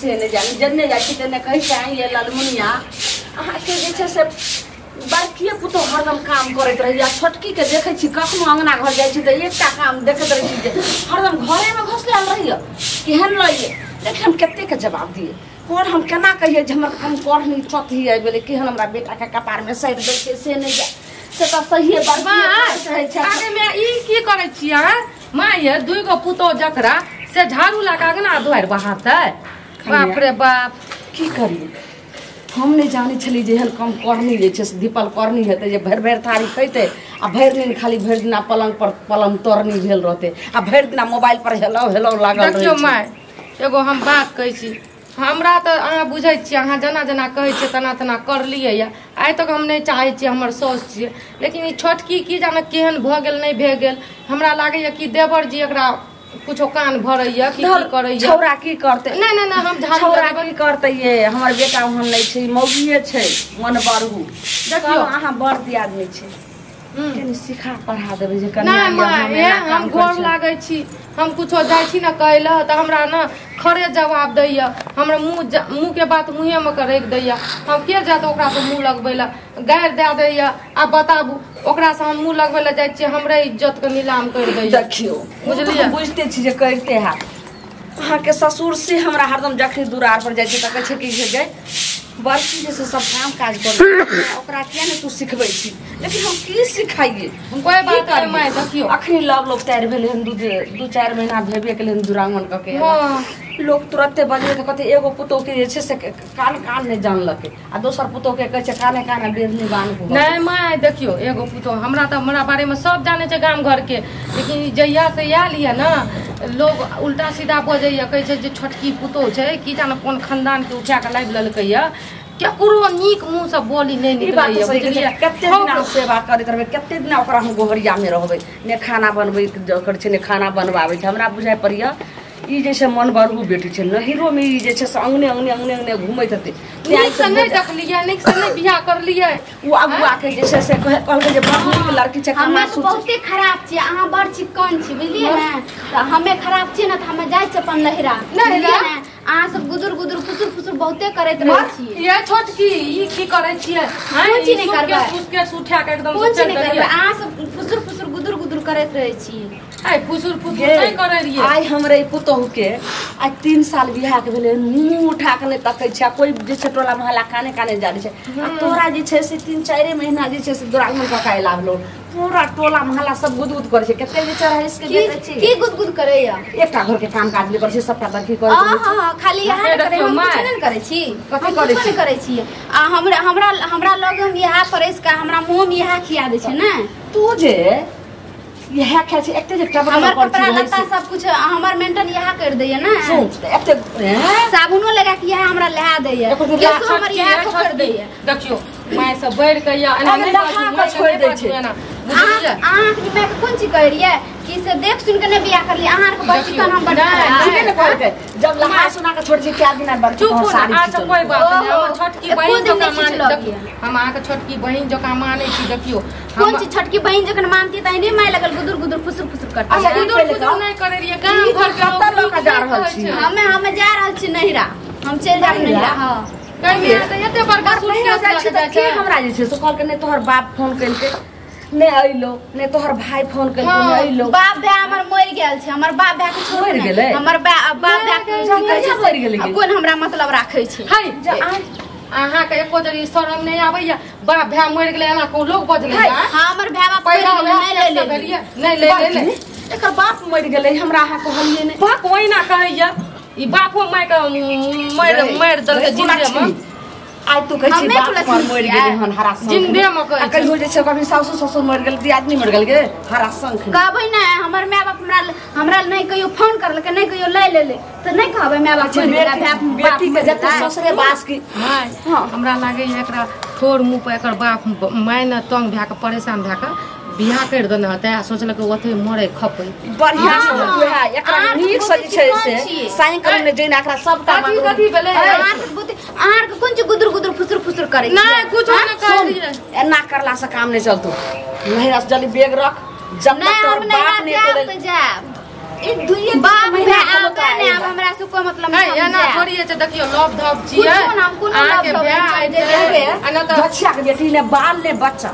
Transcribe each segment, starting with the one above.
से नहि जानी। जन्ने जाइ छी तन्ने कहै छै ये ललमुनिया अहाँके जे छै से बड़किए पुतोह हरदम काम करैत रहैया, छोटकीके देखै छी कखनो अङ्गना घर जाइ छी तऽ एकटा काम देखैत रहै छी जे हरदम घरेमे घुसलायल रहैया, केहन लैये। लेकिन हम कतेकके जवाब दियै, और हम केना कहियै जे हमर कम करनी चौथी आबि गेलै, केहन हमरा बेटाके कपारमे सटि दै छै से नहि जाय, से तऽ सहिए बड़की छै। आगे मे ई की करै छियै अहाँ माँ? ये दुइगो पुतोह जकरा से झाड़ू लगा के ना दुआरि बहारतै, बाप रे बाप। की करियै, हम नहि जानै छलियै जे एहन कम करनी जे छै से धीपल करनी हेतै जे भरि भरि थारी खैतै आ भरि दिन खाली भरि दिना पलंग पर पलंग तोड़नी भेल रहतै आ भरि दिना मोबाइल पर हेलो हेलो लागल रहै। देखियौ माय, एगो हम बात कहै छी, हमरा तऽ अहाँ बुझै छियै, अहाँ जेना जेना कहै छियै तेना तेना करलियै यऽ। आइ तक हम नहि चाहै छियै हमर साउस छियै, लेकिन ई छोटकी की जाने केहन भऽ गेल नहि भए गेल। हमरा लागैया कि देवर जी एकरा कुछो कान भरैया कि की करैया। छौड़ा की करतै? नहि नहि नहि, हम झाड़ू छौड़ा की करतै? ये हमर बेटा ओहन नहि छै, मौगिए छै मन बढ़ू। देखियौ अहाँ बड़ दियादनी छै, कनि सिखा पढ़ा देबै जे कनि। नहि माय, हम गोर लागै छी, हम कुछो जाइ छी ने कहै लए तऽ हमरा ने खरे जवाब दैया, हमरा मुँह के बात मुँहेमे के राखि दैया। हम के जायत ओकरासँ मुँह लगबै लए, गारि दए दैया। आब बताबू ओकरासँ हम मुँह लगबै लए जाइ छियै, हमरे इज्जतके नीलाम करि दैया। देखियौ बुझलियै, बुझिते छी जे करिते हैत अहाँके ससुर से हमरा हरदम जखनी दुरार पर जाइ छै तऽ कहै छै कि जे बड़की जे से सब काम काज करै ओकरा किया नहि तू सिखबै छी। लेकिन हम की सिखाइए, कोइ बात नहि माय। देखियौ अखनी लव लोग तैयार भेलै हन, दू चारि महीना भेबे केलै हन दुरागमन कऽ के। लोक तुरते बजबै तऽ कहतै एगो पुतोहके जे छै से कान कान नहि जानलकै आ दोसर पुतोहके कहै छै काने काने बेरनी बान्ह। नहि माय, देखियौ एगो पुतोह हमरा तऽ हमरा बारेमे सब जानै छै गाम घरके, लेकिन जहिया से आयल यऽ ने लोग उल्टा सीधा बजैया, कहै छै जे छोटकी पुतोह छै की जाने कोन खानदानके उठा कऽ लाबि लेलकै यऽ, केकरो नीक मुँहसँ बोली नहि निकलैया। बुझलियै कते दिना सेवा करैत रहबै, कते दिना ओकरा हम गोहरियामे रहबै, ने खाना बनबै करै छै ने खाना बनबाबै छै। हमरा बुझाइ पड़ैया ई जे छै मन बढ़ू बेटी छै, नहिरोमे ई जे छै से अङ्गने अङ्गने अङ्गने अङ्गने घुमैत हेतै। नीकसँ नहि देखलियै, नीकसँ नहि बियाह करलियै। ओ अगुआके जे छै से कहलकै जे बड़ नीक लड़की छै। हमे तऽ बहुते खराब छियै, अहाँ बड़ चिक्कन छी बुझलियै ने। तऽ हमे खराब छियै ने तऽ हमे जाइ छियै अपन नहिरा, बुझलियै ने। अहाँ सब गुदुर गुदुर फुसुर फुसुर बहुते करैत रहै छी। ये छोटकी ई की करै छियै? कोन चीज नहि करबै, सुसके उठा के एकदम कोन चीज नहि करबै। अहाँ सब फुसुर फुसुर गुदुर गुदुर करैत रहै छी। आइ फुसुर फुसुर नहि करै रहियै। आइ हमरे पुतोहु के आइ 3 साल बियाह के भेलै, मुँह उठा के नहि तकै छै, कोइ जे छै टोला मोहल्ला काने काने जानै छै। आ तोरा जे छै से 3-4 महीना जे छै से दुरागमन कऽ के आयल, पूरा टोला मोहल्ला सब गुदगुद करै छै। कते जे चढ़ै के देखै छी की गुदगुद करैया? एकटा घर के काम काज नहि करै छै, सबटा बड़की करै छै। हां, खाली इएह नहि करै, हम किछु नहि करै छी। कथी करै छी? करै छी आ हमरा हमरा हमरा लग हम इएह परसि के हमरा मुँह मे इएह खिया दै छै ने। तू जे इएह खाइ छै, एते जे टबरा हमर कपड़ा लत्ता सब कुछ हमर मेंटेन इएह कर दैया ने। सुन एते साबुनो लगा के इएह हमरा लहा दैया, केसो हमर इएह कर दैया। देखियौ माय सब बढ़ि के या एना नहि बाजू, छोड़ि दै छै एना। अहाँ के माय के कोन चीज कहै रहियै कि से देख सुन के नहि बियाह करलियै? अहाँ के बड़ चिकन हम बड़ ठीके ने कहलकै। जब लहा सुना के छोड़ छै 4 दिना बड़ साड़ी। अच्छा कोई बात नहि, हमर छोटकी बहिन जकाँ मानै। देखियौ हम अहाँ के छोटकी बहिन जकाँ मानै छी। देखियौ कोन चीज छोटकी बहिन जखन मानती तऽ नहि माय लगल गुदुर गुदुर फुसुर फुसुर करती। अच्छा गुदुर गुदुर नहि करै रहियै, गाम घर के लोक लऽ के जा रहल छी। हमे जा रहल छी नहिरा, हम चलि जायब नहिरा। हां कहिया तऽ एते बड़का सूटकेस जाइ छै तऽ के हमरा जे छै से कहलकै नहि तोहर बाप फोन केलकै नहि अइलो, नहि तोहर भाई फोन केलकै नहि अइलो। बाप भाय हमर मरि गेल छै, हमर बाप भाय के छोड़ मरि गेलै, हमर बाप भाय के मरि गेलै। कोन हमरा मतलब राखै छै? है अहाँ के एको जरी शरम नहि आबैया? बाप भाय मरि गेलै एना कोन लोग बजलै? हां हमर भाय बाप मरि गेलै, नहि ले लेलियै, नहि ले ले। एकर बाप मरि गेलै, हमरा अहाँ कहलियै नहि। बाप ओहिना कहैया, ई बापो माय के मरि मरि देलकै जिंदे मे। आइ तू कहै छी बाप मरि गेलै हन हरा शंख जिंदे मे कहै छै। कहियो जे छै कभी सासु ससुर मरि गेल, दियादनी मरि गेल गे हरा शंख कहबै ने। हमर माय बाप हमरा हमरा नहि कहियो फोन करलकै, नहि कहियो लै लेलै, तऽ नहि कहबै माय बाप मरि गेलै। बेटी के जते ससुरे बास की माय। हमरा लागैया एकरा थोड़ मुँह पर एकर बाप माय ने तंग भए कऽ परेशान भए कऽ बियाह कर देने हेतै आ सोचलकै ओतै मरै खपै। बढ़िया से उएह एकरा नीक से जे छै से साइकिल में जैना एकरा सबटा कथी कथी भेलै? अहाँ के कोन चीज गुदुर गुदुर फुसुर फुसुर करै छी? नहि कुछो नहि कहलियै। एना करला से काम नहि चलतौ, नहिरा से जल्दी बैग रख, जब तक तोहर बाप नहि तोरे जायब। एक दुइये बाप भाई आबे ने आब हमरा से कोई मतलब नहीं एना थोड़ी छै देखियो लव धप छियै कुछो ना कोनो लव धप जे आ न त बच्चा के बेटी ने बाल ने बच्चा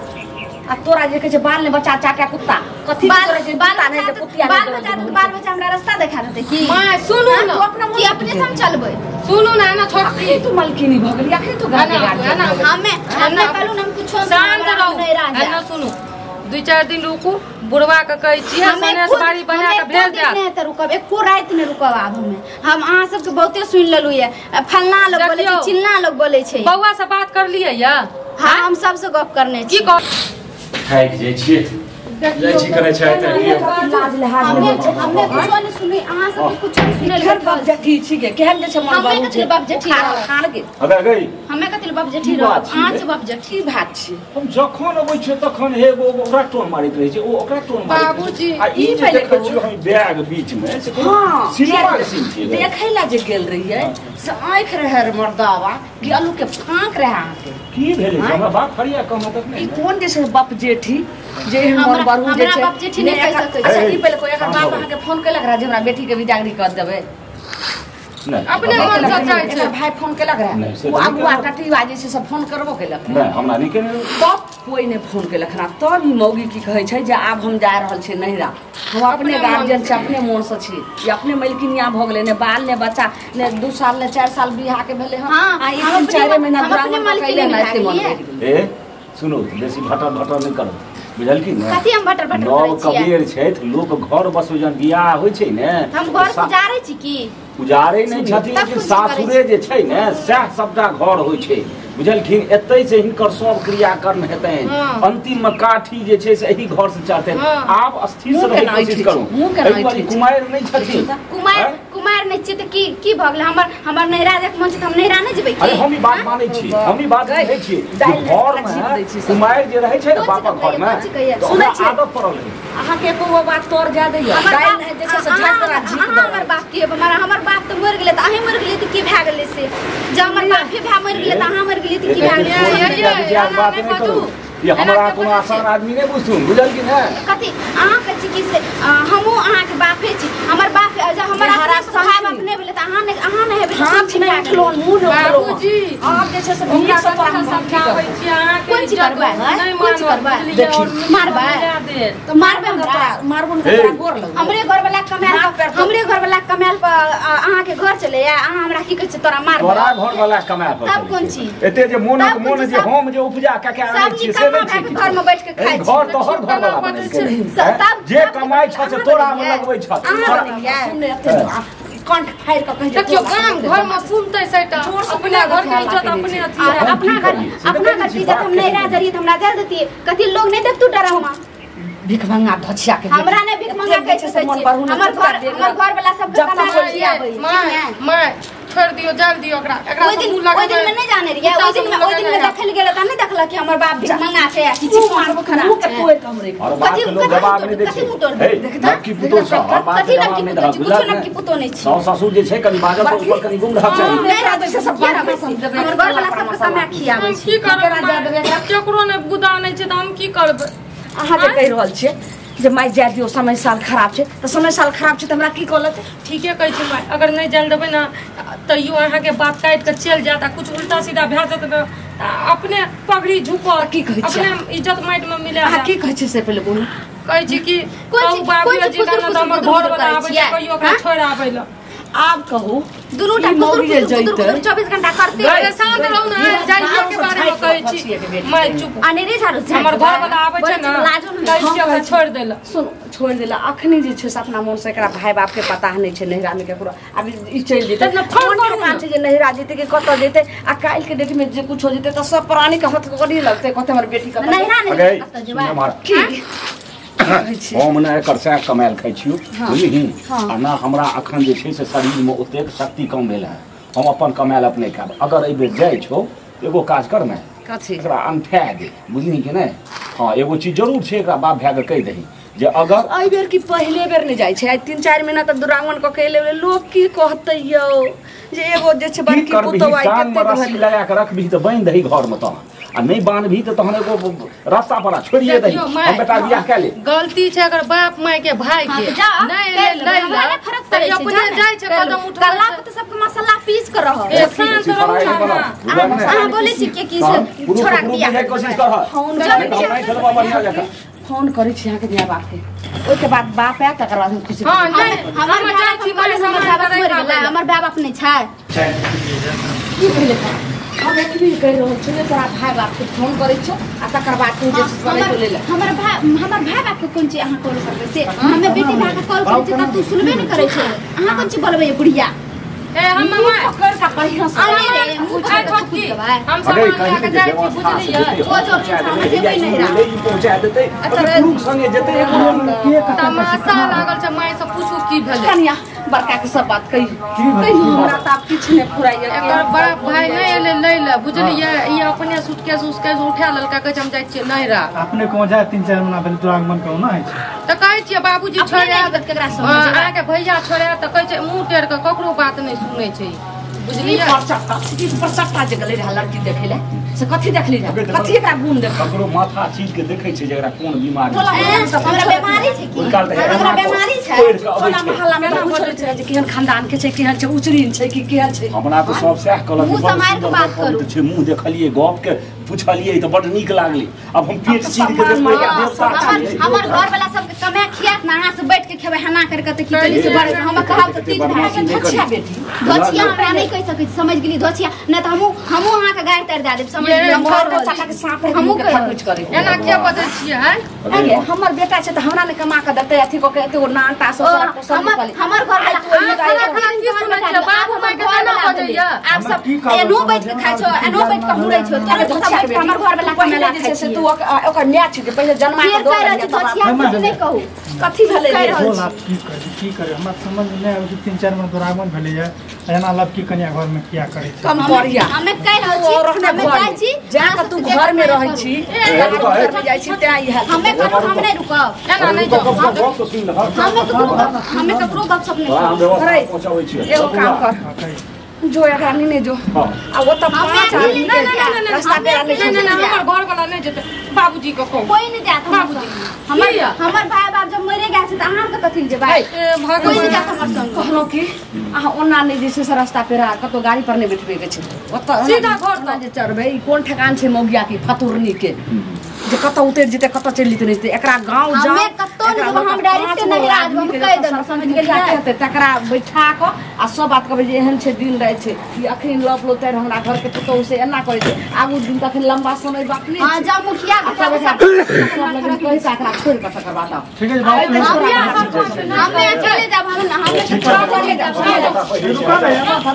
आ तोरा जे कहै छै बाल ने बच्चा चाटा कुत्ता कथी तोरा जे बाल नै जे कुतिया बाल बच्चा त बाल बच्चा हमरा रास्ता देखा देतै की मां सुनू न तू अपना की अपने से हम चलबै सुनू न ना छोटकी तू मलकिनी भ गेली अखनी तू गाड़ी हमें हमें कहलू न हम कुछो शांत रहू ना सुनू 2-4 दिन रुकू बुढ़वा के कहै छियै सनेस बाड़ी बना के भेज देब नहीं त रुकब एको रात नहीं रुकब आब हमें हम अहाँ सब के बहुते सुन लेलु ये फलना लोग बोलै छै चिलना लोग बोलै छै बौआ से बात कर लियै या हां हम सब से गप करने छी की थाकि जाइ छियै जाइ छी करै छै त लाज लिहाज हमे कुछो नहीं सुनी अहाँ सब के कुछो नहीं सुनल केहन बाप जेठी छी के केहन जे छै मन बाबू छै बाप जेठी खान के अबे गई हमे कथि बाप जेठी रह अहाँ छै बाप जेठी भात छी हम जखन अबै छियै तखन हे एगो ओकरा टोन मारैत रहै छै ओ ओकरा टोन मारैत बाबूजी आ ई जे देखै छियै हम बैग बीच में से सिनेमा के सीन छियै देखै ला जे गेल रहियै से आंखि रहै रे मर्दावा कि आलू के फांक रहे अहाँ के की भेलै हमरा बात फरिया कहम तक नहीं ई कोन जे छै बाप जेठी जे एहन मन बारू जे छै हमरा बाप जेठी नहीं कहि सकै अच्छा ई पहिले कोई एकर बाप अहाँ के फोन केलक रहा जे हमरा बेटी के विदागरी कर देबै नहीं अपने मन से चाहे छै भाई फोन केलक रहा ओ अगुआ कटीवा जे छै से फोन करबो केलक नहीं हमरा नहीं केने तब कोई नहीं फोन केलक रहा तब ई मौगी की कहै छै जे आब हम जा रहल छी नहिरा हम अपने गार्जियन छै अपने मोन से छी ई अपने मलकिनिया भ गेलै ने बाल ने बच्चा ने 2 साल ने 4 साल बियाह के भेलै हन आ ई 3-4 महीना दुरागमन कैले ने एते मन बढ़ि गेलै ए सुनो बेसी भटर भटर नहीं करू बुझल की ने कथि हम भटर भटर करै नव कबीर छैथ लोक घर बसो जन बियाह होइ छै ने हम घर उजारै छी की उजारै नहि छथिन लेकिन सासुरे जे छै ने सएह सबटा घर होइ छै बुझलखिन एतै से हिनकर सब क्रियाकर्म हेतनि अंतिम में काठी जे छै से एही घर से चढ़तनि आब स्थिर से रहै कोशिश करू एहि बारी कुमारि नहि छथिन कुमारि कुमारि नहि छी त की की भ गेलै हमर हमर नहिरा जाके मन छै त हम नहिरा नहि जेबै अरे हम ई बात मानै छी हम ई बात बुझै छी जे घर में कुमारि जे रहै छै ने बापक घर में सुनै छी आदत पड़ल रहै अहाँ के एको बात तोर जा दैया दाइल नहि जे छै से झाड़ तोरा झीक दे हमर बाप की हमर हमर बाप त मरि गेलै त अहीं मरि गेलियै त की भए गेलै से जब हमर बाप ही भए मरि गेलै त अहाँ मरि गेलियै त की भए गेलै बात नहि करू ये हमरा कोनो आसान आदमी नहीं बुझथुन बुझल की ने कथि अहाँ के छी की से हमहु अहाँ के बापे छी हमर बाप जब हमर अपने भाई बाप नहीं भेलै त अहाँ नहीं हेबै हाथ नहि उठलो मुंह नहि उठलो बाबूजी आप जे छै से नीक से तोरा हम समझाबै छी अहाँ के कोन चीज करबै नहीं कोन चीज करबै देखी मारबै त मारबै हमरा मारबो न तोरा गोर लगो हमरे घर वाला कमायल हमरे घर वाला कमायल पर अहाँ के घर चले या अहाँ हमरा की कहै छै तोरा मारबै तोरा घर वाला कमायल पर तब कोन चीज एते जे मोनक मोन जे हम जे उपजा क के आनै छी से घर में बैठ के खाइ घर तोहर घर वाला बनै छै जे कमाइ छ से तोरा में लगबै छ सुन एते कंठ फाड़ के कहि देखियो गाम घर में सुनतै सैटा अपना घर के इज्जत अपने अथी है अपना घर के इज्जत हम नहिरा जरिए हमरा जल देती कथि लोग नहीं देखतू डरामा भिखमंगा धछिया के हमरा ने भिखमंगा कहै छै हमर घर वाला सब के कमाइ खियाबै मां छोड़ दियो जल दियो ओकरा एकरा ओइ दिन ओइ दिन में नहीं जाने रहियै ओइ दिन में देखल गेल त नहीं देखल कि हमर बाप भिखमंगा छै आ किछु मारबो खराब छै कोई कम रे कथि जवाब नहीं दै कथि मुटोर देखता की पुतो छ कथि न की पुतो छै कुछो न की पुतो नहीं छै सास ससुर जे छै कनि बाजल पर ऊपर कनि गुम रहक चाही नहीं रहै छै सब हमर घर वाला सब के कमा खियाबै छै की करबै केकरो नै बुदा नै छै त हम की करबै अहाँ जे कहि रहल छियै जे माय जाय दियो समय साल खराब छै त समय साल खराब छै त हमरा की कहलत ठीके कहै छी माय अगर नहीं जाल देबै ना तैयो अहाँ के बात काटि के चलि जायत आ कुछ उल्टा सीधा भए जायत ने अपने पगड़ी झुकत की कहै छी अपने इज्जत माटि में मिला अहाँ की कहै छी से पहिले बोलू कहै छी कि कोन बाबूजी का ना हमर घर वाला आबै छै कहियो ओकरा छोड़ि आबै ल आब कहू दुनू टा मौगी जे जइतै 24 घंटा करते अरे शांत रहू ना जाइए के बारे में कहै छी मैं चुप अनेरे झाड़ू हमर घर वाला आबै छै ना कहै छी ओकरा छोड़ि देला सुन छोड़ि देला अखनी जे छै से अपना मोन से एकरा भाई बाप के पता नहीं छै नहिरा में केकरो आब ई चलि जेतै तब फोन करू ठेकान छै जे नहिरा जेतै कि कतऽ जेतै आ काल्हि के डेट में जे कुछ हो जेतै त सब प्राणी के हथ करी लगतै कते हमर बेटी के नहिरा नहीं कतऽ जेबै की हम ने एकर सएह कमायल खाइ छियौ बुझलिही आ ना हमरा अखन जे छै से शरीरमे ओतेक शक्ति कम भेल है हम अपन कमायल अपने खायब अगर एहि बेर जाइ छौ एगो काज कर ने कथी एकरा अनठा दे बुझलिही कि नहि हाँ एगो चीज जरूर छै एकरा बाप भायके कहि दही जे अगर एहि बेर की पहिले बेर नहि जाइ छै आइ 3-4 महीना तक दुरागमन कऽ के एलै लोक की कहतै यौ जे एगो जे छै बड़की पुतोह आइ कते रस्सी लगा के रखबिही तऽ बान्हि दही घरमे तहन आ आ नहि बान्हबही तऽ तहन एगो रास्ता पर छोड़िए दही हम बेटा बियाह कए ले गलती छै अगर बाप माय के भाई के नहीं नहीं हमरा फरक पड़ै छै अपने जाय छै कदम उठा गल्ला पर त सबके मसाला पीस के रह ए शांत रहू अहाँ बोलै छी के की से छोड़ा के बियाह कोशिश कर फोन करै छी अहाँ के माय बाप के ओइ के बाद बाप आयत तकर बाद हम खुशी हां नहीं हम जाय छी माने हमर बाप बाप नहीं छै की भेलै हम एतबी कहि रहल छी तोरा भाई बाप के फोन करै छौ आ तकर बाद तू जे छै से ले ले हमर भाई बाप के कोन चीज अहाँ कॉल करबै से हमे बेटी भाई के कॉल करै छी तब तू सुनबे नहीं करै छै अहाँ कोन चीज बोलबै बुढ़िया ए हम मामा पकड़ का बढ़िया से अरे हम सामान लए के जाय छी बुझलियै ओ जो हम जेबै नहीं ले पहुंचा देतै पुरुख संगे जेतै तमाशा लागल छै माय से पूछू की भेलै कनिया बड़का के सब बात कही कही हमरा त आब किछु नहि फुराइया एकर बड़ा भाई नहीं एलै लै ले बुझलियै ई अपने सूटकेस उसकेस उठा लेलका कहै छै हम जाइ छियै नैहरा अपने कोन जाय 3-4 महीना भेल दुरागमन कहू ना होइ छै त कहै छियै बाबूजी छोड़े केकरा समझ अहाँ के भैया छोड़े त कहै छै मुंह टेर के ककरो बात नहीं सुनै छै बुझलियै परचट्टा जे गेलै रहै लड़की देखै ले से कथी देखली रहै कथी एकरा गुण देख ककरो माथा चीर के देखै छै जेकरा कोन बीमारी छै हमरा बीमारी छै की हमरा बीमारी छै टोला मोहल्ला में पूछल छै जे केहन खानदान के छै केहन छै उचरीन छै कि केहन छै हमरा त सब सएह कहलक मुंह समार के बात करू छै मुंह देखलियै गप के पुछलियै त बड नीक लागलै अब हम पेट चीर के देखबै देवता छै हमर घर वाला सब के कमे खियात ना अहाँ से बैठ के खेबै हना कर के त की चली से बड़ हम कहब त तीन भाई धोछिया बेटी धोछिया हमरा नहीं कहि सकै समझ गेली धोछिया न त हमहु हमहु अहाँ के गारि तर दए देब समझ गेली हम चाचा के सांप है हमहु कुछ करे एना के बजै छियै अरे हमर बेटा छै त हमरा ने कमा के देतै अथी क के एते नानटा ससुर हमर हमर घर वाला बाप माय के केना बजैया आप सब एनो बैठ के खाइ छौ एनो बैठ के हुरै छौ तोरा सब बैठ के हमर घर वाला पहिले जे छै से तू ओकर माय छै पहिले जन्मा के दो धोछिया कुछ नहीं कहू कथी भेलै बोल आप की करी की करे हमरा समझ में नहीं आबै छै 3-4 महीना दुरागमन भेलैया एना लड़की कन्या घर में किया करै छै कम करिया हमे कहि रहल छी हमे जाइ छी जा के तू घर में रहै छी घर में जाइ छी तैं ई हाल हमे कहू हम नहीं रुकब एना नहीं जाउ हमे ककरो गप सप नहीं पहुंचाबै छी एगो काम कर जो एकरा नहीं जो आ ओ त पांच आदमी के रास्ता पे नहीं नहीं हमर घर वाला नहीं जेतै बाबूजी के कहू कोई नहीं जात बाबूजी हमर हमर भाई बाप जब मरे गेल छै त अहाँ के कथि जेबै भगवान कोई नहीं जात हमर संग कहलो कि अहाँ ओना नहीं जे छै से रास्ता पे कतौ गाड़ी पर नहीं बैठबे के छै ओत सीधा घर तक जे चढ़बै ई कोन ठेकान छै मौगिया के फतुरनी के जे कतौ उतर जेतै कतौ चलि जेतै नहीं एकरा गांव जाओ हमे कतौ नहीं जेबै हम डायरेक्ट नहिरा हम कहि देलहुँ समझ गेलियै तकरा बैठा क आ सब बात कहबै जे एहन छै दिन राति छै ई अखन लप लोतरि हमरा घर के पुतहु से एना करै छै आगू दिन तखन लंबा समय बात नहीं हां जा मुखिया के सब लगन कहि से एकरा छोड़ि क तकर बाद आओ ठीक है बाप हमे अकेले जाब हम हमे रुका ना।